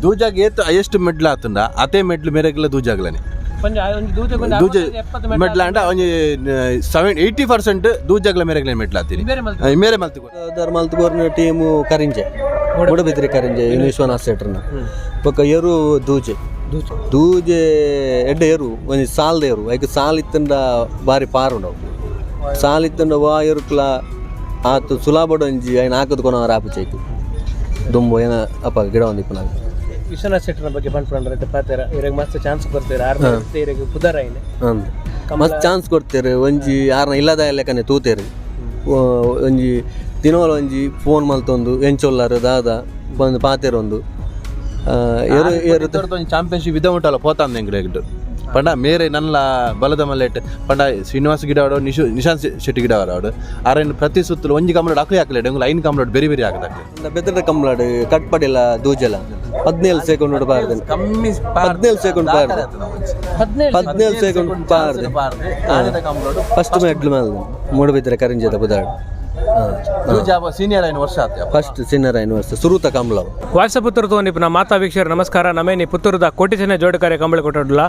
ದೂಜಾಗ ಏತ್ ಎಷ್ಟು medal ಆತುಂಡ ಅತೆ medal ಮೇರೆಗ್ಲ ದೂಜಾಗ್ಲನೆ. ಒಂಜಿ ಒಂಜಿ ದೂಜ ದೂಜ ಮೆಡ್ಲ್ ಆಂಡ ಒಂಜಿ 70-80% ದೂಜಾಗ್ಲ ಮೇರೆಗ್ಲ ಮೆಡ್ಲ್ ಆತೀನಿ. ಬೇರೆ ಮಲ್ತು. ಮೇರೆ ಮಲ್ತು. ಧರ್ಮಲ್ತ್ ಗೋರ್ನ ಟೀಮು ಕರಿಂಜೆ, ಮೂಡಬಿದ್ರಿ ಕರಿಂಜೆ ಇನ್ನು ವಿಶ್ವನಾಥ್ ಶೆಟ್ರನ. ಬೊಕ್ಕ ಎರು ದೂಜೆ. ದೂಜೆ ಎಡ್ಡೆ ಎರು, ಒಂಜಿ ಸಾಲ್ದ ಎರು. ಐಕ್ ಸಾಲ್ ಇತ್ತಂಡ ಬಾರಿ ಪಾರುಂಡವು. ಸಾಲ್ ಇತ್ತಂಡ ವಾ ಎರುಕ್ಲ ಆತು ಸುಲಾಬಡ್ ಒಂಜಿ ಐನ್ ಹಾಕದ್ ಕೊನ ರಾಪುಚೈಕ್ ದುಂಬು ಏನ ಅಪ್ಪ ಗಿಡ ಒಂದಿಪ್ಪುನಾಗ. ವಿಶ್ವನಾಥ್ ಶೆಟ್ಟರ್ನ ಬಗ್ಗೆ ಪನ್ಪುಂಡ್ರೆ ಪಾತೆರ, ಇರೆಗ್ ಮಸ್ತ್ ಚಾನ್ಸ್ ಕೊಡ್ತೀರ, ಆರ್ನ ಇರೆಗ್ ಪುದರ್ ಐನೆ. ಅಂದ್, ಮಸ್ತ್ ಚಾನ್ಸ್ ಕೊಡ್ತೇರು. ಒಂಜಿ ಆರ್ನ ಇಲ್ಲದ ಲೆಕ್ಕನೆ ತೂತೇರು. ಒಂಜಿ ದಿನವಲ ಒಂಜಿ ಫೋನ್ ಮಲ್ತೊಂದು ಎಂಚೊಲ್ಲಾರು ದಾದ ಬಂದು ಪಾತೆರೊಂದು ಎರು ಎರು. ಒಂಜಿ ಚಾಂಪಿಯನ್ಶಿಪ್ ಇದ ಉಂಟಲ್ಲ ಪೋತಾಂದ ಎಂಗ್ಲೆಗ್ ಪಂಡ ಮೇರೆ ನಲ್ಲ ಬಲದ ಮಲ್ಲೆಟ್ ಪಂಡ ಶ್ರೀನಿವಾಸ ಗಿಡವಾಡು, ನಿಶು ನಿಶಾಂತ್ ಶೆಟ್ಟಿ ಗಿಡವಾಡು ಆರೇನು ಪ್ರತಿ ಸುತ್ತಲೂ ಒಂಜಿ ಕಮಲಡ್ ಅಕ್ಲೆ ಹಾಕ್ಲೆ ಎಂಗ್ಲ ಐನ್ ಕಮಲಡ್ ಬೇರೆ ಬೇರೆ ಹಾಕದಾಕ್ಲೆ. ಬೆದ್ರ ಕಂಬ್ಲಾಡು ಕಟ್ಪಡಿಲ್ಲ ದೂಜಲ 17 ಸೆಕೆಂಡ್ ಬಾರ್ದೆ. ಕಮ್ಮಿ. 17 ಸೆಕೆಂಡ್ ಬಾರ್ದೆ. 17. 17 ಸೆಕೆಂಡ್ ಬಾರ್ದೆ ಫಸ್ಟ್ ಮೆಡ್ಲ್ ಮೇಲೆ ಮೂಡಬಿದ್ರೆ ಕರಿಂಜದ ಬುದಾಡು. ಸೀನಿಯರ್ ಐನು ವರ್ಷ ಆತ. ಫಸ್ಟ್ ಸಿನ್ನರ್ ಐನು ವರ್ಷ ಸುರೂತ ಕಂಬ್ಲವು. ವಾಟ್ಸಪ್ ತೋನಿಪ್ನ ಮಾತಾ ವೀಕ್ಷಕರು ನಮಸ್ಕಾರ. ನಮೇನಿ ಪುತ್ತೂರದ ಕೋಟಿಚನೆ ಜೋಡುಕಾರೆ ಕಂಬಳ ಕೊಟ್ಟಡ್ಲ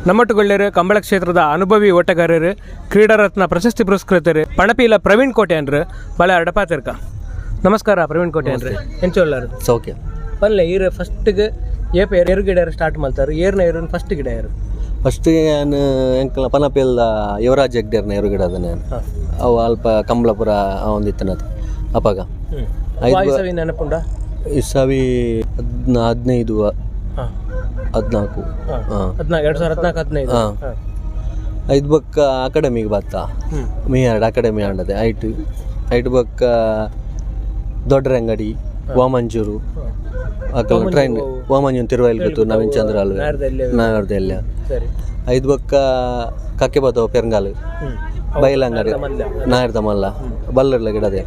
ನಮ್ಮಟ್ಟುಗೊಳ್ಳೆರು ಕಂಬಳ ಕ್ಷೇತ್ರದ ಅನುಭವಿ ಓಟಗಾರರು, ಕ್ರೀಡಾರತ್ನ ಪ್ರಶಸ್ತಿ ಪುರಸ್ಕೃತರು ಪಣಪೀಲ ಪ್ರವೀಣ್ ಕೋಟೆಯನ್ರು ಬಲ ಅಡಪಾತಿರ್ಕ. ನಮಸ್ಕಾರ ಪ್ರವೀಣ್ ಕೋಟೆಯನ್ರು, ಎಂಚೊಲ್ಲಾರು? ಸೌಖ್ಯ. ಪಲ್ಲೆ ಈರು ಫಸ್ಟ್ಗೆ ಏಪ ಎರು ಗಿಡ ಸ್ಟಾರ್ಟ್ ಮಾಡ್ತಾರೆ? ಏರ್ನ ಏರು ಫಸ್ಟ್ ಗಿಡ ಏರು? ಫಸ್ಟ್ ನಾನು ಎಂಕಲ್ನ ಪನಪೇಲ್ದ ಯುವರಾಜ್ ಹೆಗ್ಡೇರ್ನ ಎರು ಗಿಡದ ನಾನು. ಅವು ಅಲ್ಪ ಕಂಬ್ಳಪುರ ಒಂದಿತ್ತನದು ಅಪಗ. ಐದು. ಇಸವಿ ನೆನಪುಂಡ? ಇಸವಿ 15, 14. ಹಾಂ. 14, 2014 15. ಹಾಂ. ಐದು ಬೊಕ್ಕ ಅಕಾಡೆಮಿಗೆ ಬತ್ತ, ಮೀಯಾರ್ಡ್ ಅಕಾಡೆಮಿ ಆಂಡದೆ. ಐಟ್ ಐಟ್ ಬೊಕ್ಕ ದೊಡ್ಡರಂಗಡಿ, ವಾಮಂಜೂರು ಅಕಲ್ ಟ್ರೈನ್, ವಾಮಂಜೂರು ತಿರುವೈಲ್ ಗೊತ್ತು, ನವೀನ್ ಚಂದ್ರ ಅಲ್ವೇ ನಾರ್ದ ಎಲ್ಲ. ಸರಿ. ಐದು ಬೊಕ್ಕ ಕಕ್ಕೆಬಾತವ ಪೆರಂಗಾಲು, ಬೈಲಂಗಡಿ, ನಾಯರ್ದ ಮಲ್ಲ ಬಲ್ಲರ್ಲ ಗಿಡದೆ.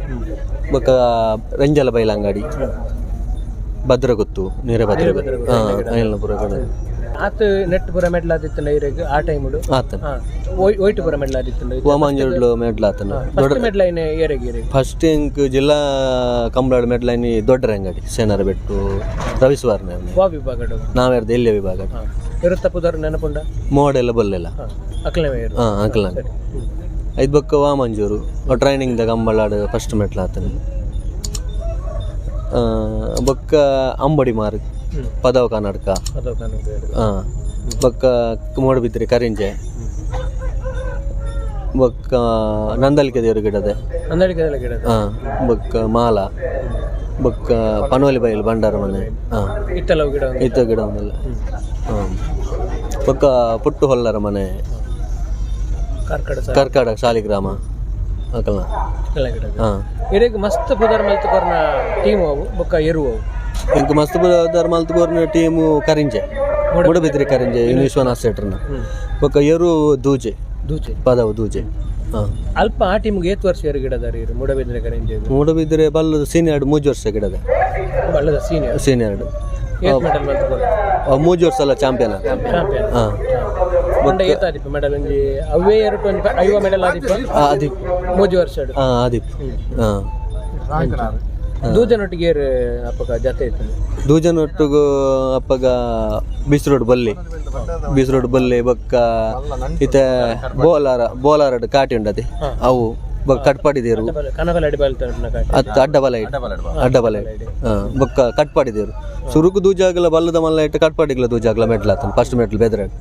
ಬೊಕ್ಕ ರಂಜಲ ಬೈಲಂಗಡಿ, ಭದ್ರಗುತ್ತು, ನೀರ ಭದ್ರಗುತ್ತು, ಹಾಂ, ಅಯ್ಯನಪುರ ಕಡೆ. ಆತ ನೆಟ್ ಪೂರ ಮೆಡ್ಲ್ ಆದಿತ್ತಂಡ ಇರೆಗ್ ಆ ಟೈಮುಡು? ಆತನ. ಒಯ್ಟ್ ಪೂರ ಮೆಡ್ಲ್ ಆದಿತ್ತಂಡ? ವಾಮಂಜೂರ್ಲು ಮೆಡ್ಲ್ ಆತನ. ಫಸ್ಟ್ ಮೆಡ್ಲ್ ಐನೆ ಏರೆಗ್ ಇರೆಗ್? ಫಸ್ಟ್ ಇಂಕ್ ಜಿಲ್ಲಾ ಕಂಬಳಾಡ್ ಮೆಡ್ಲೈನಿ ದೊಡ್ಡರಂಗಡಿ ಸೇನರ ಬೆಟ್ಟು ರವಿಸ್ವಾರನೆ. ವಾ ವಿಭಾಗಡು? ನಾವೇರ್ದ ಇಲ್ಲೇ ವಿಭಾಗ. ಇರುತ್ತ ಪುದರ್ ನೆನಪುಂಡ? ಮೋಡೆಲ್ಲ ಬಲ್ಲೆಲ್ಲ. ಅಕ್ಲನೆ ಇರು? ಹಾಂ, ಅಂಕಲ್. ಐದು ಬೊಕ್ಕ ವಾಮಂಜೂರು ಟ್ರೈನಿಂಗ್ ದ ಕಂಬಳಾಡ್ ಫಸ್ಟ್ ಮೆಟ್ಲ ಆತನ. ಬೊಕ್ಕ ಅಂಬಡಿ ಮಾರು, ಪದವ ಕರ್ನಾಟಕ. ಅದು ಕಾನೂನು. ಹಾಂ, ಬೊಕ್ಕ ಮೂಡಬಿದ್ರಿ ಕರಿಂಜೆ, ಬೊಕ್ಕ ನಂದಲಿಕೆ ದೇವರು ಗಿಡದೆ. ನಂದಳಿಕೆ ಗಿಡ. ಹಾಂ, ಬೊಕ್ಕ ಮಾಲ, ಬೊಕ್ಕ ಪನೋಲಿ ಬೈಲ್ ಭಂಡಾರ ಮನೆ, ಹಾಂ. ಇತ್ತಲವು ಗಿಡ ಒಂದು. ಇತ್ತ ಗಿಡ ಒಂದಲ್ಲ. ಹಾಂ, ಬೊಕ್ಕ ಪುಟ್ಟು ಹೊಲ್ಲರ ಮನೆ. ಕಾರ್ಕಡ. ಕರ್ಕಾಡ ಶಾಲಿಗ್ರಾಮ ಅಕಲ್ನ. ಎಲ್ಲ ಗಿಡ. ಹಾಂ. ಇರೆಗ್ ಮಸ್ತ್ ಪುದರ್ ಮಲ್ತ್ ಕೊರ್ನ ಟೀಮ್ ಅವು, ಬೊಕ್ಕ ಎರು ಅವು? ಇಂಕ್ ಮಸ್ತ್ ಬುದಾರ್ ಮಲ್ತ್ ಗೋರ್ನ ಟೀಮು ಕರಿಂಜೆ, ಮೂಡಬಿದ್ರಿ ಕರಿಂಜೆ ಇನ್ನು ವಿಶ್ವನಾಥ್ ಶೆಟ್ರನ. ಬೊಕ್ಕ ಎರು ದೂಜೆ. ದೂಜೆ. ಪದವು ದೂಜೆ, ಹಾಂ. ಅಲ್ಪ ಆ ಟೀಮ್ಗೆ ಏತ್ ವರ್ಷ ಎರು ಗಿಡದಾರ ಇರು ಮೂಡಬಿದ್ರೆ ಕರಿಂಜೆ? ಮೂಡಬಿದ್ರೆ ಬಲ್ಲದ ಸೀನಿಯರ್ ಮೂಜು ವರ್ಷ ಗಿಡದ. ಬಳ್ಳದ ಸೀನಿಯರ್. ಸೀನಿಯರ್. ಏತ್ ಮೆಡಲ್ ಮಲ್ತ್ ಕೊರ್ನ? ಮೂಜು ವರ್ಷ ಎಲ್ಲ ಚಾಂಪಿಯನ್. ಚಾಂಪಿಯನ್. ಹಾಂ. ಬೊಂಡ ಏತ್ ಆದಿಪ್ಪ ಮೆಡಲ್? ಒಂಜಿ ಅವೇ ಎರಡು ಒಂಜಿ 50 ಮೆಡಲ್ ಆದಿಪ್ಪ? ಆದಿಪ್. ಮೂಜಿ ವರ್ಷ. ಹಾಂ, ಆದಿಪ್, ಹಾಂ. ದೂಜನೊಟ್ಟಿಗೆ ಏರು ಅಪ್ಪಗ ಜತೆ ಇತ್ತು? ದೂಜನೊಟ್ಟಿಗೂ ಅಪ್ಪಗ ಬಿಸ್ರೋಡ್ ಬಲ್ಲಿ, ಬಿಸ್ರೋಡ್ ಬಲ್ಲಿ. ಬೊಕ್ಕ ಇತ್ತೆ ಬೋಲಾರ, ಬೋಲಾರಡ್ ಕಾಟಿ ಉಂಡತಿ ಅವು. ಬೊಕ್ಕ ಕಟ್ಪಾಡಿದೇರು. ಕನಕಲ ಅಡಿ ಬಲ್ತ. ಅತ್ತ ಅಡ್ಡ ಬಲ ಇಟ್ಟು, ಅಡ್ಡ ಬಲ ಇಟ್ಟು. ಹಾಂ, ಬೊಕ್ಕ ಕಟ್ಪಾಡಿದೇರು. ಸುರುಕು ದೂಜಾಗಲ ಬಲ್ಲದ ಮಲ್ಲ ಇಟ್ಟು ಕಟ್ಪಾಡಿಗ್ಲ ದೂಜಾಗಲ ಮೆಡ್ಲ್ ಆತನ ಫಸ್ಟ್ ಮೆಡ್ಲ್ ಬೆದ್ರಾಡ್.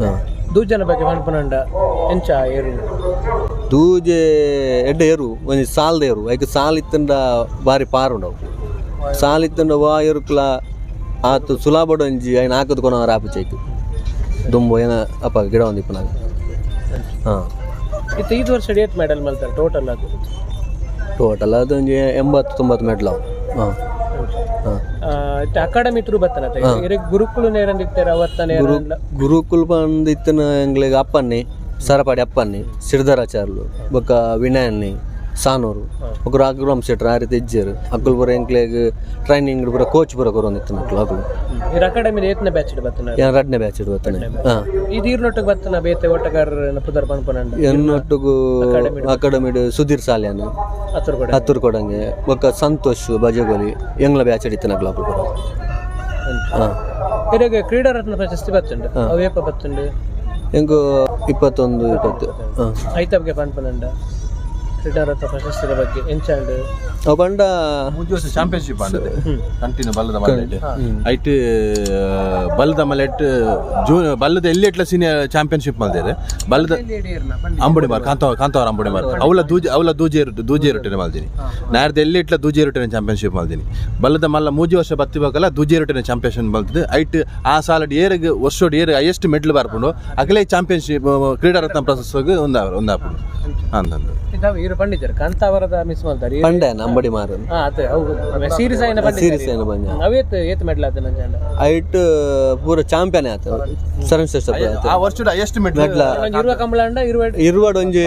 ಹಾಂ. ದೂಜನ ಬಗ್ಗೆ ಪನ್ಪುನಂಡ ಎಂಚ ಏರು? ದೂಜೆ ಎಡ್ಡೆ ಎರು, ಒಂಜಿ ಸಾಲ್ದ ಎರು. ಐಕ್ ಸಾಲ್ ಇತ್ತಂಡ ಬಾರಿ ಪಾರುಂಡವು. ಸಾಲ್ ಇತ್ತಂಡ ವಾ ಎರುಕ್ಲ ಆತು ಸುಲಾಬಡ್ ಒಂಜಿ ಐನ್ ಹಾಕದ್ ಕೊನ ರಾಪುಚೈಕ್ ದುಂಬು ಏನ ಅಪ್ಪ ಗಿಡ ಒಂದಿಪ್ಪುನಾಗ. ಹಾಂ. ಇತ್ತು ಐದು ವರ್ಷ ಏತ್ ಮೆಡಲ್ ಮಲ್ತಾರೆ ಟೋಟಲ್ ಅದು? ಟೋಟಲ್ ಅದೊಂಜಿ 80 90 ಮೆಡ್ಲ್ ಅವು. ಹಾಂ ಹಾಂ. ಇತ್ತೆ ಅಕಾಡೆಮಿ ಥ್ರೂ ಬತ್ತನ? ಇರೆಗ್ ಗುರುಕುಲು ನೇರಂದಿತ್ತಾರೆ ಅವತ್ತನೇ? ಗುರು ಗುರುಕುಲ್ ಬಂದು ಇತ್ತನ ಎಂಗ್ಲೆಗ್ ಅಪ್ಪನ್ನಿ, ಸರಪಾಡಿ ಅಪ್ಪನ್ನಿ, ಸಿರ್ಧರಾಚಾರ್ಲು, ಬೊಕ್ಕ ವಿನಯನ್ನಿ ಸಾನೂರು, ಬೊಕ್ಕ ರಾಘುರಾಮ್ ಶೆಟ್ರ್, ಆ ರೀತಿ ಇಜ್ಜೆರ್. ಅಕುಲು ಪೂರ ಎಂಕ್ಲೆಗ್ ಟ್ರೈನಿಂಗ್ ಪೂರ ಕೋಚ್ ಪೂರ ಕೊರೊಂದಿತ್ತು ಅಕ್ಲು ಅಕುಲು. ಇರ್ ಅಕಾಡೆಮಿ ಏತ್ನ ಬ್ಯಾಚ್ ಬತ್ತನ? ಯಾನ್ ರಡ್ನೇ ಬ್ಯಾಚ್ ಬತ್ತನೆ, ಹಾಂ. ಈ ನೀರ್ನೊಟ್ಟಿಗೆ ಬತ್ತನ ಬೇತೆ ಓಟಗಾರರ ಪುದರ್ ಪನ್ಪನಂಡ? ಎನ್ನೊಟ್ಟುಗು ಅಕಾಡೆಮಿಡ್ ಸುಧೀರ್ ಸಾಲ್ಯಾನ್. ಹತ್ತರು ಕೂಡ. ಹತ್ತೂರು ಕೊಡಂಗೆ. ಬೊಕ್ಕ ಸಂತೋಷ್ ಬಜಗೋಲಿ, ಎಂಗ್ಲ ಬ್ಯಾಚ್ ಇತ್ತಿನ ಅಕ್ಲು ಅಕುಲು ಪೂರ. ಹಾಂ. ಇರೆಗ್ ಕ್ರೀಡಾರತ್ನ ಪ್ರಶಸ್ತಿ ಬತ್ತುಂಡು, ಅವು ಏಪ ಬತ್ತುಂಡು? ಎಂಕು 21 20. ಹಾಂ. ಐತ ಬಗ್ಗೆ ಪನ್ಪುನಂಡ, ಕ್ರೀಡಾರತ್ನ ಪ್ರಶಸ್ತಿದ ಬಗ್ಗೆ ಎಂಚಾಂಡ್? ಅವು ಪಂಡ ಮೂಜಿ ವರ್ಷ ಚಾಂಪಿಯನ್ಶಿಪ್ ಆಂಡದೆ ಕಂಟಿನ್ಯೂ ಬಲ್ಲದ ಮಲೆಟ್. ಐಟ್ ಬಲ್ಲದ ಮಲೆಟ್ ಜೂನ್ ಬಲ್ಲದ ಎಲ್ಲಿ ಎಟ್ಲ ಸೀನಿಯರ್ ಚಾಂಪಿಯನ್ಶಿಪ್ ಮಲ್ದೇರು ಬಲ್ಲದ ಅಂಬುಡಿ ಮಾರ್ ಕಾಂತಾವರ ಅಂಬುಡಿ ಮಾರ್ ಅವಲ ದೂಜಿ ಅವಲ ದೂಜಿ ದೂಜಿ ರೊಟ್ಟಿನ ಮಲ್ದಿನಿ. ನಾರ್ದ ಎಲ್ಲಿ ಇಟ್ಲ ದೂಜಿ ರೊಟ್ಟಿನ ಚಾಂಪಿಯನ್ಶಿಪ್ ಮಲ್ದಿನಿ. ಬಲ್ಲದ ಮಲ್ಲ ಮೂಜಿ ವರ್ಷ ಬತ್ತಿ ಬೇಕಲ್ಲ ದೂಜಿ ರೊಟ್ಟಿನ ಚಾಂಪಿಯನ್ಶಿಪ್ ಮಲ್ತಿದ್ದು. ಐಟ್ ಆ ಸಾಲಡ್ ಏರಿಗೆ ವರ್ಷೋಡ್ ಏರು ಹೈಯೆಸ್ಟ್ ಮೆಡ್ಲ್ ಬರ್ಪುಂಡು ಅಗಲೇ ಚಾಂಪಿಯನ್ಶಿಪ್ ಕ್ರೀಡಾರತ್ನ ಪ್ರಶಸ್ತಿಗೆ ಒಂದಾಪುಂಡು ಅಂತಂದು. ಇದಾವ ಇರು ಪಂಡಿತರು ಕಾಂತಾವರದ ಮಿಸ್ ಮಲ್ತಾರೆ. ಪಂಡೆ ಅಂಬಡಿ ಮಾರು. ಹಾ, ಅದೇ ಅವು ಸೀರೀಸ್ ಆಯಿನ ಪಂಡಿತರು. ಸೀರೀಸ್ ಆಯಿನ ಪಂಜ. ಅವೇತ್ ಏತ್ ಮೆಡ್ಲ್ ಆತ ನಂಜಾಂಡ? ಐಟ್ ಪೂರ ಚಾಂಪಿಯನ್ ಆತ, ಸರಣ್ ಶ್ರೇಷ್ಠ. ಆ ವರ್ಷದ ಹೈಯೆಸ್ಟ್ ಮೆಡ್ಲ್. ಒಂಜಿ ಇರುವ ಕಂಬಳ ಅಂಡ ಇರುವ. ಇರುವಾಡ್ ಒಂಜಿ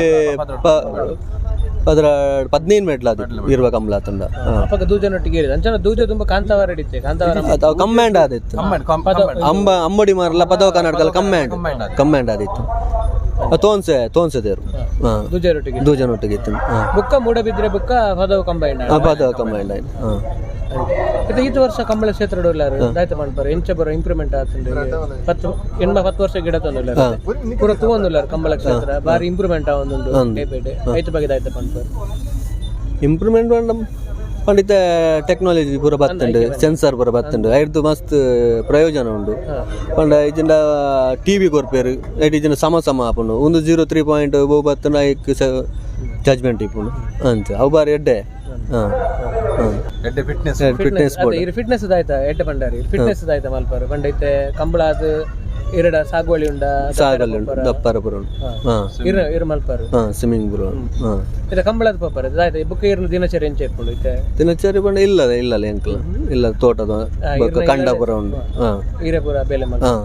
ಪದ್ರ 15 ಮೆಡ್ಲ್ ಅದು ಇರುವ ಕಂಬಳ ಆತಂಡ. ಅಪ್ಪಗ ದೂಜನೊಟ್ಟಿಗೆ ಏರಿದ ಅಂಚನ ದೂಜ ತುಂಬ ಕಾಂತಾವರ ಹಿಡಿತೆ ಕಾಂತಾವರ. ಅದು ಕಮ್ಯಾಂಡ್ ಆದಿತ್ತು. ಅಂಬಡಿ ಮಾರಲ್ಲ ಪದವ ಕರ್ನಾಟಕ ಕಮ್ಯಾಂಡ್ ಕಮ್ಯಾಂಡ್ ಆದಿತ್ತು. ತೋನ್ಸೆ ತೋನ್ಸೆ ದೇರು. ಹಾಂ. ದೂಜರೊಟ್ಟಿಗೆ. ದೂಜನೊಟ್ಟಿಗೆ ಇತ್ತು. ಹಾಂ. ಬುಕ್ಕ ಮೂಡಬಿದ್ರೆ ಬುಕ್ಕ ಪದವು ಕಂಬೈಂಡ್. ಪದವ ಕಮ್ಯಾಂಡ್ ಆಯ್ತು. ಹಾಂ. ಇದು ಈತ ವರ್ಷ ಕಂಬಳ ಕ್ಷೇತ್ರ ಉಲ್ಲಾರು ದಾಯ್ತ ಮಾಡ್ತಾರೆ, ಎಂಚ ಬರೋ ಇಂಪ್ರೂವ್ಮೆಂಟ್ ಆತಂದ್ರೆ 10 8 10 ವರ್ಷ ಗಿಡ ತಂದುಲ್ಲಾರ ಪೂರ ತೂವೊಂದುಲ್ಲಾರ. ಕಂಬಳ ಕ್ಷೇತ್ರ ಬಾರಿ ಇಂಪ್ರೂವ್ಮೆಂಟ್ ಆವೊಂದುಂಡು day by day. ಐತ ಬಗ್ಗೆ ದಾಯ್ತ ಪನ್ಪರ್? ಇಂಪ್ರೂವ್ಮೆಂಟ್ ಪಂಡಿತ ಟೆಕ್ನಾಲಜಿ ಪೂರ ಬತ್ತುಂಡು, ಸೆನ್ಸರ್ ಪೂರ ಬತ್ತುಂಡು. ಐಡ್ದು ಮಸ್ತ್ ಪ್ರಯೋಜನ ಉಂಡು. ಪಂಡ ಇಜಿಂಡ ಟಿವಿ ಕೊರ್ಪೇರು, ಐಟ್ ಇಜಿಂಡ ಸಮ ಸಮ ಆಪುಂಡು. ಒಂದು 0 3 ಪಾಯಿಂಟ್ ಬೋ ಬತ್ತುಂಡು, ಐಕ್ ಜಜ್ಮೆಂಟ್ ಇಪ್ಪುಂಡು ಅಂಚ. ಅವು ಬಾರಿ ಎಡ್ಡೆ. ಹಾಂ ಹಾಂ. ಎಡ್ಡೆ fitness. Fitness board. ಇರು ಫಿಟ್ನೆಸ್ ದಾಯ್ತ ಎಡ್ಡೆ ಪಂಡಾರಿ ಫಿಟ್ನೆಸ್ ದಾಯ್ತ ಮಲ್ಪಾರು ಪಂಡೈತೆ ಕಂಬಳ ಅದು ಇರಡ ಸಾಗುವಳಿ ಉಂಡ. ಸಾಗಲ್ ಉಂಡು, ದಪ್ಪಾರ ಪೂರ ಉಂಡು. ಹಾಂ. ಇರು ಇರು ಮಲ್ಪಾರು. ಹಾಂ, ಸ್ವಿಮ್ಮಿಂಗ್ ಪೂರ. ಹಾಂ. ಇದು ಕಂಬಳದ ಪೋಪರ್ ದಾಯ್ತ ಬುಕ್ ಇರು ದಿನಚರಿ ಎಂಚ ಇಪ್ಪುಂಡು ಇತ್ತೆ? ದಿನಚರಿ ಪಂಡ ಇಲ್ಲದ ಇಲ್ಲಲ್ಲ ಎಂಕಲ ಇಲ್ಲ, ತೋಟದ ಬೊಕ್ಕ ಕಂಡ ಪೂರ ಉಂಡು. ಹಾಂ. ಈರೆ ಪೂರ ಬೇಲೆ ಮಲ್ಪ. ಹಾಂ.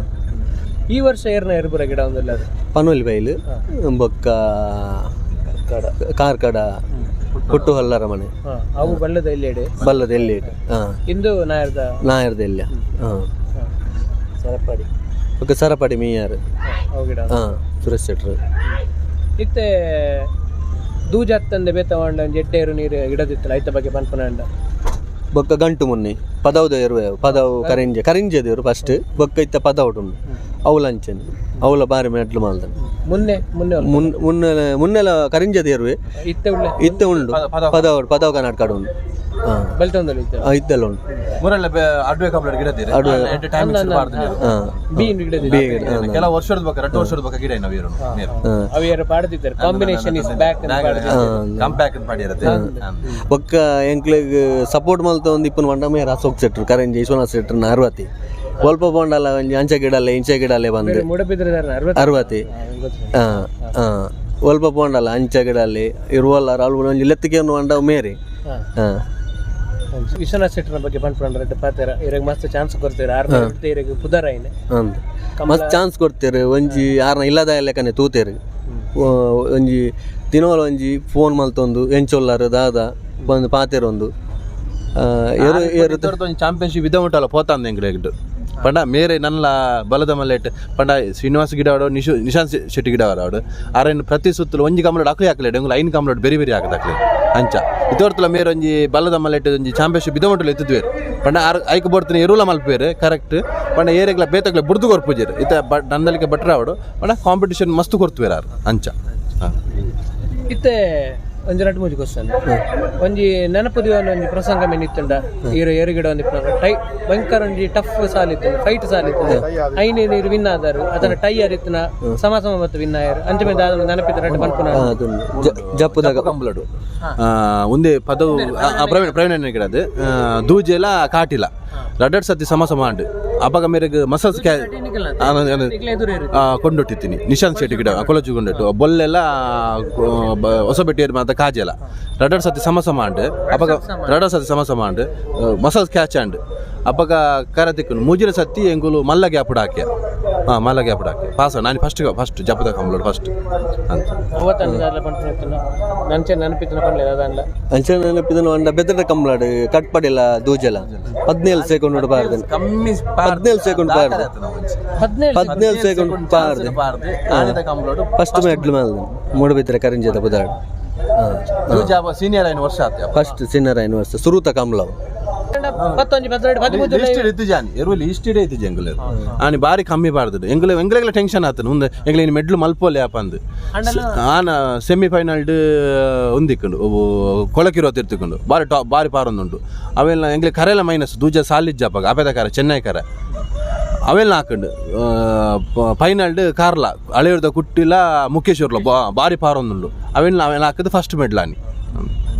ಈ ವರ್ಷ ಏರ್ನ ಎರ್ಪುರ ಗಿಡ ಒಂದಿಲ್ಲ ಅದು? ಪನೋಲಿ ಬೈಲು, ಬೊಕ್ಕ ಕಾರ್ಕಡ ಹುಟ್ಟು ಹಲ್ಲರ ಮನೆ. ಹಾ, ಅವು ಬಲ್ಲದ ಎಲ್ಲಿ? ಬಲ್ಲದ ಎಲ್ಲಿ. ಹಾಂ. ಇಂದು ನಾಯರ್ದ. ನಾಯರ್ದ ಎಲ್ಲಿ. ಹಾಂ. ಸರಪಾಡಿ. ಬೊಕ್ಕ ಸರಪಾಡಿ ಮೀಯಾರು. ಅವು ಗಿಡ. ಹಾಂ, ಸುರೇಶ್ ಶೆಟ್ರು. ಇತ್ತೆ ದೂಜತ್ತಂದೆ ಬೇತ ಒಂಡ ಒಂಜಿ ಎಡ್ಡೇರು ನೀರು ಗಿಡದಿತ್ತಲ್ಲ, ಐತ ಬಗ್ಗೆ ಪನ್ಪುನಂಡ? ಬೊಕ್ಕ ಗಂಟು ಮುನ್ನಿ ಪದವುದ ಇರುವೆ, ಪದವು ಕರಿಂಜೆ ಕರಿಂಜೆ ದೇವರು ಫಸ್ಟ್. ಬೊಕ್ಕ ಇತ್ತ ಪದವುಡು ಉಂಡು, ಅವುಲ ಅಂಚನೆ ಅವುಲ ಬಾರಿ ಮೆಟ್ಲು ಮಾಲ್ದನ್. ಮುನ್ನೆ ಮುನ್ನೆ ಅಲ್ಲ. ಮುನ್ನೆ ಮುನ್ನೆಲ ಕರಿಂಜೆ ದೇರುವೆ. ಇತ್ತೆ ಉಳ್ಳೆ? ಇತ್ತೆ ಉಂಡು, ಪದವು ಪದವು ಕರ್ನಾಟಕ ಉಂಡು. ಹಾಂ. ಬಲ್ತೊಂದಲ್ಲ ಇತ್ತೆ? ಇತ್ತೆಲ್ಲ ಉಂಡು. ಮುರಲ್ಲ ಅಡ್ವೆ ಕಂಪ್ಲೇಂಟ್ ಗಿಡ ತೀರೆ ಎಡ್ಡೆ ಟೈಮಿಂಗ್ಸ್ ಬಾರ್ದು ನೀರು. ಹಾಂ. ಬಿ ಗಿಡದಿತ್ತು. ಕೆಲವು ವರ್ಷದ ಬಕ್ಕ 2 ವರ್ಷದ ಬಕ್ಕ ಗಿಡ ನಾವು ಇರೋನು ನೀರು. ಹಾಂ. ಅವು ಯಾರು ಪಾಡ್ದಿದ್ದಾರೆ, combination is back. Come back ಅಂತ ಮಾಡಿರತ್ತೆ. ಬೊಕ್ಕ ಎಂಕ್ಲೆಗ್ ಸಪೋರ್ಟ್ ಮಲ್ತ ಒಂದು ಇಪ್ಪನ ಮಂಡ ಮೇರ್ ಅಶೋಕ್ ಶೆಟ್ರು ಕರಂಜಿ ವಿಶ್ವನಾಥ್ ಶೆಟ್ರು ಅರ್ವತಿ ಒಲ್ಪ ಪೋಂಡಲ್ಲ ಒಂಜಿ ಅಂಚೆ ಗಿಡಲ್ಲ ಇಂಚೆ ಗಿಡಲ್ಲೇ ಬಂದು. ಮೂಡಬಿದ್ರೆ 60. ಅರ್ವತಿ. ಹಾಂ ಹಾಂ, ಒಲ್ಪ ಪೋಂಡಲ್ಲ ಅಂಚೆ ಗಿಡಲ್ಲಿ ಇರುವಲ್ಲ ಅಲ್ಪ ಒಂಜಿ ಲೆತ್ತಿಗೆ ಒಂದು ಮಂಡ ಮೇರಿ. ಹಾಂ. ವಿಶ್ವನಾಥ್ ಶೆಟ್ಟರ್ನ ಬಗ್ಗೆ ಪನ್ಪುಂಡ ರೆಡ್ಡಿ ಪಾತೆರ. ಇರಗ್ ಮಸ್ತ್ ಚಾನ್ಸ್ ಕೊಡ್ತೀರ ಆರ್ನ ಇರಗ್ ಪುದರ್ ಐನೆ. ಅಂದ್ ಮಸ್ತ್ ಚಾನ್ಸ್ ಕೊಡ್ತೇರು. ಒಂಜಿ ಆರ್ನ ಇಲ್ಲದ ಲೆಕ್ಕನೆ ತೂತೇರು. ಒಂಜಿ ದಿನವಲ ಒಂಜಿ ಫೋನ್ ಮಲ್ತೊಂದು ಎಂಚೊಲ್ಲಾರು ದಾದ ಬಂದು ಪಾತೆರೊಂದು ಏರು ಏರು. ಒಂಜಿ ಚಾಂಪಿಯನ್ಶಿಪ್ ಇದ ಉಂಟಲ್ಲ ಪೋತಾಂದ ಎಂಕ್ಲೆಗ್. ಪಂಡ ಮೇರೆ ನಲ್ಲ ಬಲದ ಮಲ್ಲೆಟ್ ಪಂಡ ಶ್ರೀನಿವಾಸ ಗಿಡ ಆಡೋ ನಿಶು ನಿಶಾಂತ್ ಶೆಟ್ಟಿ ಗಿಡ ಆಡೋಡು ಆರೇನು ಪ್ರತಿ ಸುತ್ತಲೂ ಒಂಜಿ ಕಂಬಳಡ್ ಅಕ್ಲೆ ಹಾಕ್ಲೇಡು ಎಂಗುಲು ಐನ್ ಕಂಬಳಡ್ ಬೇರೆ ಬೇರೆ ಹಾಕದಾಕ್ಲೆ ಅಂಚ. ಇತೋರ್ತಲ ಮೇರೆ ಒಂಜಿ ಬಲದ ಮಲ್ಲೆಟ್ ಒಂಜಿ ಚಾಂಪಿಯನ್ಶಿಪ್ ಇದ ಉಂಟಲ್ಲ ಇತ್ತುವೇರು. ಪಂಡ ಆರ್ ಐಕ್ ಬೋಡ್ತಿನ ಎರುಲ ಮಲ್ಪೇರು ಕರೆಕ್ಟ್. ಪಂಡ ಏರೆಗ್ಲ ಬೇತಕ್ಲೆ ಬುಡ್ದು ಕೊರ್ಪುಜೇರು ಇತ್ತ ನಂದಲಿಕೆ ಬಟ್ರ ಆವಡು. ಪಂಡ ಕಾಂಪಿಟಿಷನ್ ಮಸ್ತ್ ಕೊರ್ತುವೇರು ಆರು ಅಂಚ. ಹಾಂ. ಇತ್ತೆ ಒಂಜಿ ರಡ್ಡ್ ಮೂಜಿ ಕ್ವಶನ್. ಒಂಜಿ ನೆನಪು ದಿವನ ಒಂಜಿ ಪ್ರಸಂಗ ಮೇನ್ ಇತ್ತುಂಡ ಈರು ಏರುಗಿಡ ಒಂದು ಟೈ ಭಯಂಕರ ಒಂಜಿ ಟಫ್ ಸಾಲ್ ಇತ್ತು, ಫೈಟ್ ಸಾಲ್ ಇತ್ತು, ಐನೇ ನೀರು ವಿನ್ ಆದಾರು ಅದನ್ನ ಟೈ ಆದಿತ್ತನ ಸಮ ಸಮ ಮತ್ತು ವಿನ್ ಆಯರು ಅಂಚ ಮೇಲೆ ದಾದ ನೆನಪಿತ್ತು ರಡ್ಡ್ ಪನ್ಪುನ? ಅದೊಂದು ಜಪ್ಪುದಾಗ ಕಂಬಳಡು ಒಂದೇ ಪದವು ಪ್ರವೀಣ್ ಪ್ರವೀಣ್ ಗಿಡದು ದೂಜೆಲ ಕಾಟಿಲ ರಡ್ಡಡ್ ಸತಿ ಸಮ ಸಮ ಅಂಡು. ಅಪಗ ಮೇರೆಗ್ ಮಸಲ್ಸ್ ಕ್ಯಾ ಕೊಂಡೊಟ್ಟಿತ್ತೀನಿ ನಿಶಾಂತ್ ಶೆಟ್ಟಿ ಗಿಡ ಕೊಳಚು ಕೊಂಡೊಟ್ಟು ಬೊಲ್ಲೆಲ್ಲ ಹೊಸಬೆಟ್ಟಿಯರ್ ಮಾತ ಕಾಜೆಲ ರಡ್ಡಡ್ ಸತಿ ಸಮ ಸಮ ಅಂಡು. ಅಪಗ ರಡ್ಡಡ್ ಸತಿ ಸಮ ಸಮ ಅಂಡು ಮಸಲ್ಸ್ ಕ್ಯಾಚ್ ಅಂಡು. ಅಪಗ ಕರ ತಿಕ್ಕುನು ಮೂಜಿನ ಸತಿ ಎಂಗುಲು ಮಲ್ಲ ಗ್ಯಾಪುಡ ಹಾಕ್ಯ. ಹಾಂ, ಮಲ್ಲ ಗ್ಯಾಪುಡ ಹಾಕ್ಯ ಪಾಸ ನಾನು ಫಸ್ಟ್ ಫಸ್ಟ್ ಜಪದ ಕಂಬಳಡು ಫಸ್ಟ್ ಅಂತ. ನಂಚೆ ನೆನಪಿತ್ತಿನ ಪನ್ಲೆ ದಾದನ್ಲ? ಅಂಚೆ ನೆನಪಿದನು ಅಂಡ ಬೆದರ ಕಂಬಳಾಡು ಕಟ್ಪಡಿಲ್ಲ ದೂಜೆಲ 17 ಸೆಕೆಂಡ್ ಬಾರ್ದು. ಕಮ್ಮಿ. 17 ಸೆಕೆಂಡ್ ಬಾರ್ದು. 17. 17 ಸೆಕೆಂಡ್ ಬಾರ್ದು ಫಸ್ಟ್ ಮೆಡ್ಲು ಮೇಲೆ ಮೂಡಬಿದ್ರೆ ಕರಿಂಜದ ಬುದಾಡು. ಸೀನಿಯರ್ ಐನು ವರ್ಷ ಆತ. ಫಸ್ಟ್ ಸೀನಿಯರ್ ಐನು ವರ್ಷ ಸುರುತ ಕಂಬಳವು. 11, 12, 13. ಲಿಸ್ಟ್ ಇತ್ತು ಜಾನಿ ಎರು ಲಿಸ್ಟ್ ಇಡೇ ಇತ್ತು ಎಂಗುಲೆ. ಆನಿ ಬಾರಿ ಕಮ್ಮಿ ಪಾಡ್ದು ಎಂಗುಲೆ, ಎಂಗ್ಲೆಗ್ಲ ಟೆನ್ಷನ್ ಆತನು ಮುಂದೆ ಎಂಗ್ಲೆ ಇನ್ನು ಮೆಡ್ಲು ಮಲ್ಪೋಲೆ ಅಪ್ಪಂದು. ಆನ ಸೆಮಿಫೈನಲ್ ಒಂದಿಕ್ಕೊಂಡು ಕೊಳಕಿರೋ ತಿರ್ತಿಕೊಂಡು ಬಾರಿ ಟಾಪ್, ಬಾರಿ ಪಾರೊಂದುಂಟು. ಅವೆಲ್ಲ ಎಂಗ್ಲೆ ಕರೆಲ್ಲ ಮೈನಸ್ ದೂಜ ಸಾಲಿಜ್ಜಪ್ಪಾಗ ಅಪೇದ ಕರೆ, ಚೆನ್ನೈ ಕರೆ ಅವೆಲ್ಲ ಹಾಕೊಂಡು. ಫೈನಲ್ಡ್ ಕಾರ್ಲ ಹಳೆಯರ್ದ ಕುಟ್ಟಿಲ ಮುಖೇಶ್ವರ್ಲ ಬಾರಿ ಪಾರೊಂದುಂಡು. ಅವೆಲ್ಲ ಅವೆಲ್ಲ ಹಾಕಿದ್ದು ಫಸ್ಟ್ ಮೆಡ್ಲಾನಿ.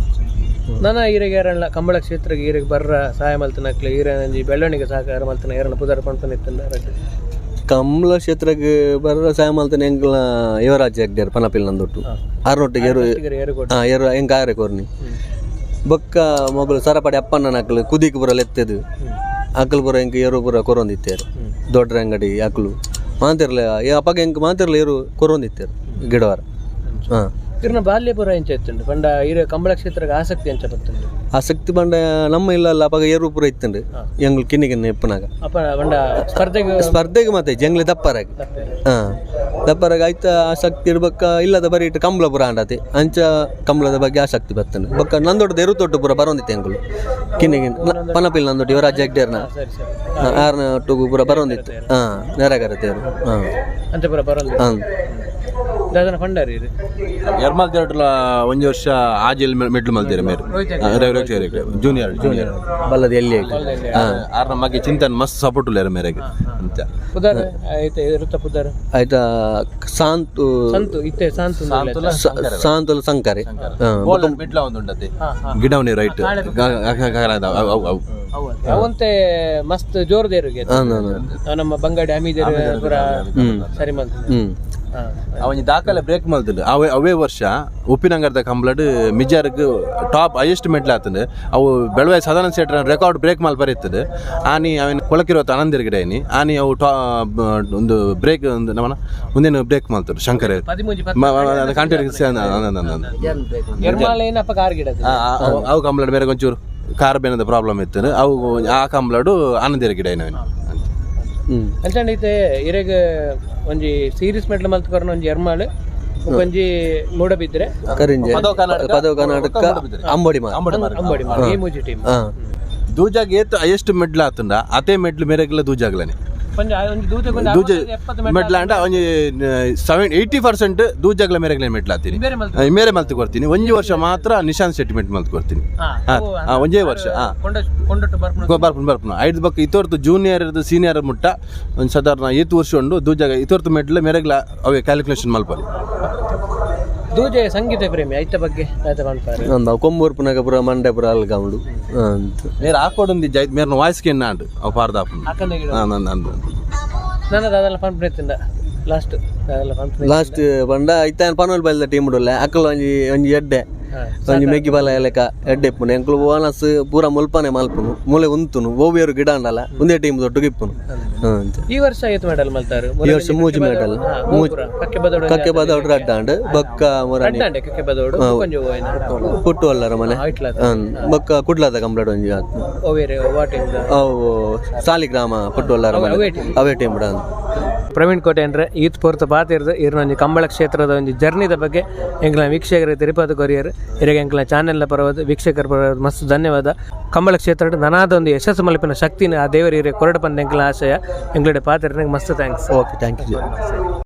ನನ್ನ ಈರೆಗೆ ಯಾರಲ್ಲ ಕಂಬಳ ಕ್ಷೇತ್ರಕ್ಕೆ ಈರೆಗೆ ಬರ್ರ ಸಹಾಯ ಮಲ್ತನಕ್ಲೆ, ಈರೆ ನಂಜಿ ಬೆಳವಣಿಗೆ ಸಹಕಾರ ಮಲ್ತನ ಏರನ ಪುದರ್ ಪಣ್ಪನ ಇತ್ತಲ್ಲ ರಡ್ಡು. ಕಮಲ ಕ್ಷೇತ್ರಕ್ಕೆ ಬರ್ರ ಸಹಾಯ ಮಲ್ತನ ಎಂಕ್ಲ ಯುವರಾಜ್ ಹೆಗ್ಡೆರ್ ಪನಪಿಲ್ ನಂದೊಟ್ಟು ಆರ್ನೊಟ್ಟಿಗೆ ಎರು. ಏರು ಕೊಟ್ಟು. ಹಾಂ, ಎರು ಎಂಕ ಆರೆ ಕೊರ್ನಿ. ಬೊಕ್ಕ ಮೊಬಲು ಸರಪಡಿ ಅಪ್ಪಣ್ಣನ ಅಕ್ಲು ಕುದಿಕ್ ಪೂರ ಲೆತ್ತದು ಅಕ್ಲು ಪೂರ ಎಂಕ್ ಎರು ಪೂರ ಕೊರೊಂದಿತ್ತೇರು. ದೊಡ್ಡ ಅಂಗಡಿ ಅಕ್ಲು ಮಾಂತಿರ್ಲ ಅಪ್ಪಗ ಎಂಕ್ ಮಾಂತಿರ್ಲ ಎರು ಕೊರೊಂದಿತ್ತೇರು ಗಿಡವಾರ. ಹಾಂ. ಇರ್ನ ಬಾಲ್ಯ ಪೂರ ಎಂಚ ಇತ್ತುಂಡು? ಪಂಡ ಈರೆ ಕಂಬಳ ಕ್ಷೇತ್ರಕ್ಕೆ ಆಸಕ್ತಿ ಎಂಚ ಬತ್ತುಂಡು? ಆಸಕ್ತಿ ಬಂಡ ನಮ್ಮ ಇಲ್ಲ ಅಪ್ಪಗ ಎರು ಪೂರ ಇತ್ತುಂಡು ಎಂಗ್ಲು ಕಿನ್ನಿ ಕಿನ್ನಿ ಇಪ್ಪನಾಗ. ಅಪ್ಪ ಪಂಡ ಸ್ಪರ್ಧೆಗೆ? ಸ್ಪರ್ಧೆಗೆ ಮತ್ತೆ ಜಂಗ್ಲಿ ದಪ್ಪರಾಗಿ. ಹಾಂ, ದಪ್ಪರಾಗ ಆಯ್ತ ಆಸಕ್ತಿ ಇರ್ಬೇಕ ಇಲ್ಲದ ಬರೀ ಇಟ್ಟು ಕಂಬಳ ಪೂರ ಆಂಡತಿ. ಅಂಚ ಕಂಬಳದ ಬಗ್ಗೆ ಆಸಕ್ತಿ ಬರ್ತದೆ. ಬೊಕ್ಕ ನಂದೊಡ್ಡ ಎರು ತೊಟ್ಟು ಪೂರ ಬರೋಂದಿತ್ತು ಎಂಗುಲು ಕಿನ್ನಿ ಕಿನ್ನಿ ಪನಪಿಲ್ ನಂದೊಟ್ಟು ಯುವರಾಜ್ ಹೆಗ್ಡೇರ್ನ. ಸರಿ ಸರಿ. ಆರ್ನ ಒಟ್ಟುಗು ಪೂರ ಬರೋಂದಿತ್ತು. ಹಾಂ, ನೆರಗರತೇರು. ಹಾಂ. ಅಂಚ ಪೂರ ಬರೋದು. ಹಾಂ. ದಾದನ ಪಂಡಾರಿ ಇರು? ಎರ್ಮಾಲ್ ದೇವಟ್ಲ ಒಂಜಿ ವರ್ಷ ಆಜಿಲ್ ಮೆಡ್ಲು ಮಲ್ತೀರ ಮೇರು ಜೂನಿಯರ್ ಜೂನಿಯರ್. ಬಲ್ಲದ ಎಲ್ಲಿ? ಹಾಂ. ಆರ್ನ ಮಗೆ ಚಿಂತನ್ ಮಸ್ತ್ ಸಪೋರ್ಟ್ ಉಲ್ಲೇರ ಮೇರೆಗೆ ಅಂತ. ಪುದರ್ ಐತೆ ಇರುತ್ತ ಪುದರ್? ಆಯ್ತಾ ಸಾಂತು. ಸಂತು ಇತ್ತೆ ಸಂತು. ಸಾಂತುಲ ಸಂಕರೆ. ಹಾಂ. ಮೆಡ್ಲ ಒಂದು ಉಂಡತೆ ಗಿಡವನಿ ರೈಟ್ ಅವು. ಅವಂತೆ ಮಸ್ತ್ ಜೋರ್ದೇರುಗೆ. ಹಾಂ. ನಮ್ಮ ಬಂಗಾಡಿ ಅಮೀದೇರು ಪೂರ ಸರಿ ಮಲ್ತದೆ. ಹ್ಞೂ. ಅವನಿ ದಾಖಲೆ ಬ್ರೇಕ್ ಮಲ್ತಂಡು. ಅವೇ ಅವೇ ವರ್ಷ ಉಪ್ಪಿನಂಗರದ ಕಂಬ್ಲಡ್ ಮಿಜಾರ್ಗ್ ಟಾಪ್ ಹೈಯೆಸ್ಟ್ ಮೆಡ್ಲ್ ಆತಂಡು. ಅವು ಬೆಳವಾಯಿ ಸದಾನಂದ ಶೆಟ್ಟರ್ ರೆಕಾರ್ಡ್ ಬ್ರೇಕ್ ಮಲ್ಪ ಇರ್ತದೆ. ಆನಿ ಅವನ ಕೊಳಕಿರೋ ಆನಂದಿರ್ಗಡೆ ಆನಿ ಆನಿ ಅವು ಟಾ ಒಂದು ಬ್ರೇಕ್ ಒಂದು ನಮ್ಮನ ಮುಂದೇನು ಬ್ರೇಕ್ ಮಲ್ತರು ಶಂಕರ. 13. ಕಾಂಟ್ಯಾಕ್ಟ್. ಎರ್ಮಾಲೇನ ಅಪ್ಪ ಕಾರ್ ಗಿಡದ. ಅವು ಕಂಬ್ಲಡ್ ಬೇರೆ ಒಂಚೂರು ಕಾರ್ ಬೇನದ ಪ್ರಾಬ್ಲಮ್ ಇತ್ತು. ಅವು ಆ ಕಂಬ್ಲಡು ಆನಂದಿರ ಗಿಡ ಏನೋ. ಹ್ಞೂ. ಅಂಚಂಡ ಐತೆ ಇರೆಗ್ ಒಂಜಿ ಸೀರೀಸ್ ಮೆಡ್ಲ್ ಮಲ್ತ್ ಕೊರ್ನ ಒಂಜಿ ಎರ್ಮಾಳು, ಒಂಜಿ ಮೂಡಬಿದ್ರೆ. ಕರಿಂಜೆ. ಪದವು ಕರ್ನಾಟಕ. ಪದವು ಕರ್ನಾಟಕ, ಅಂಬೋಡಿ ಮಾರ್. ಅಂಬೋಡಿ ಮಾರ್, ಈ ಮೂಜಿ ಟೀಮ್. ಹಾಂ. ದೂಜಾಗ್ ಏತ್ ಹೈಯೆಸ್ಟ್ ಮೆಡ್ಲ್ ಆತಂಡ ಅದೇ ಮೆಡ್ಲ್ ಮೇರೆಗೆಲ್ಲ ದೂಜಾಗ್ಲನೆ. ಒಂಜಿ ಒಂಜಿ ದೂಜ ದೂಜ 70. ಮೆಡ್ಲ ಅಂಡ ಒಂಜಿ 70-80% ದೂಜಾಗ್ಲ ಮೇರೆಗ್ಲೆ ಮೆಡ್ಲ್ ಆತೀನಿ. ಬೇರೆ ಮಲ್ತ್ ಮೇರೆ ಮಲ್ತು ಕೊಡ್ತೀನಿ. ಒಂಜಿ ವರ್ಷ ಮಾತ್ರ ನಿಶಾಂತ್ ಶೆಟ್ಟಿ ಮೆಟ್ ಮಲ್ತು ಕೊಡ್ತೀನಿ. ಹಾ, ಒಂಜೇ ವರ್ಷ. ಹಾ. ಕೊಂಡೊಟ್ಟು ಬರ್ಪುನ. ಬರ್ಪುನ ಬರ್ಪುನ ಐದು ಬಕ್ಕ ಇತೋರ್ತು ಜೂನಿಯರ್ ಸೀನಿಯರ್ ಮುಟ್ಟ ಒಂದು ಸಾಧಾರಣ ಏತು ವರ್ಷ ಉಂಡು. ದೂಜಾಗ ಇತೋರ್ತು ಮೆಡ್ಲ್ ಮೇರೆಗ್ಲ ಅವೇ ಕ್ಯಾಲ್ಕುಲೇಷನ್ ಮಲ್ಪಲಿ. ದೂಜೆ ಸಂಗೀತ ಪ್ರೇಮಿ ಐತ ಬಗ್ಗೆ ಆಯ್ತ ಪನ್ಪಾರೆ. ಅಂದ ಕೊಂಬೂರು ಪುನಗ ಪುರ ಮಂಡೆ ಪುರ ಅಲ್ಗೌಂಡು ಅಂತ. ಮೇರೆ ಆಕೋಡೊಂದು ಜೈತ್ ಮೇರ್ನ ವಾಯ್ಸ್ಗೆ ಎನ್ನಾಂಡು ಅವು ಪಾರ್ದಾಪುಂಡು. ಅಕ್ಕನ ಗಿಡ. ಹಾಂ, ನನ್ನ ನನ್ನ ದಾದಲ್ಲ ಪನ್ಪುನ ಲಾಸ್ಟ್ ದಾದಲ್ಲ ಪನ್ಪುನ. ಲಾಸ್ಟ್ ಪಂಡ ಇತ್ತ ಪನೋಲ್ ಬೈಲ್ದ ಟೀಮ್ ಉಡಲ್ಲ ಅಕ್ಕಲ ಒಂಜಿ ಒಂಜಿ ಎಡ್ಡೆ ಒಂಜಿ ಮೆಗ್ಗಿ ಬಲ ಲೆಕ್ಕ ಎಡ್ಡೆ ಇಪ್ಪುನು. ಎಂಕುಲು ಬೋನಸ್ ಪೂರ ಮುಲ್ಪನೆ ಮಲ್ಪುನು ಮೂಲೆ ಉಂತುನು ಓವಿಯರು ಗಿಡ ಅಂಡಲ್ಲ ಒಂದೇ ಟೀಮ್ ದೊಡ್ಡ ಇಪ್ಪುನು ಅಂತ. ಈ ವರ್ಷ ಏತ್ ಮೆಡಲ್ ಮಲ್ತಾರು? ಈ ವರ್ಷ ಮೂಜಿ ಮೆಡಲ್. ಕಕ್ಕೆ ಬದೋಡು. ಕಕ್ಕೆ ಬದೌಡು ರಡ್ಡಾಂಡ್ ಬೊಕ್ಕ ಮುರಾನಿ. ರಡ್ಡಾಂಡೆ ಕಕ್ಕೆ ಬದೋಡು ಕೊಂಜ ಹೋಯ್ನ. ಪುಟ್ಟು ಅಲ್ಲರ ಮನೆ. ಇಟ್ಲ. ಹ್ಮ್, ಬೊಕ್ಕ ಕುಡ್ಲದ ಕಂಪ್ಲೇಟ್ ಒಂಜಿ ಆತ್. ಓವೇರೆ ವಾ ಟೀಮ್? ಅವು ಸಾಲಿಗ್ರಾಮ ಪುಟ್ಟು ಅಲ್ಲರ ಮನೆ ಅವೇ ಟೀಮ್ ಬಿಡ. ಪ್ರವೀಣ್ ಕೋಟೆ ಅಂದ್ರೆ ಈತ್ ಪೊರ್ತು ಪಾತಿರ್ದು ಇರ್ನ ಒಂಜಿ ಕಂಬಳ ಕ್ಷೇತ್ರದ ಒಂಜಿ ಜರ್ನಿದ ಬಗ್ಗೆ ಎಂಕ್ಲ ವೀಕ್ಷಕರಿಗೆ ತಿರುಪತಿ ಕೊರಿಯರ್. ಇರೆಗೆ ಎಂಕ್ಲ ಚಾನೆಲ್ನ ಪರವಾದ, ವೀಕ್ಷಕರ ಪರವಾದ ಮಸ್ತ್ ಧನ್ಯವಾದ. ಕಂಬಳ ಕ್ಷೇತ್ರ ನನಾದ ಒಂದು ಯಶಸ್ಸು ಮಲ್ಪಿನ ಶಕ್ತಿನ ಆ ದೇವರ ಹಿರಿಯ ಕೊರಡು ಪಂದ ಎಂಕ್ಲ ಆಶಯ. ಎಂಕ್ಲಡೆ ಪಾತಿರ್ನ ಮಸ್ತ್ thanks. Okay, thank you.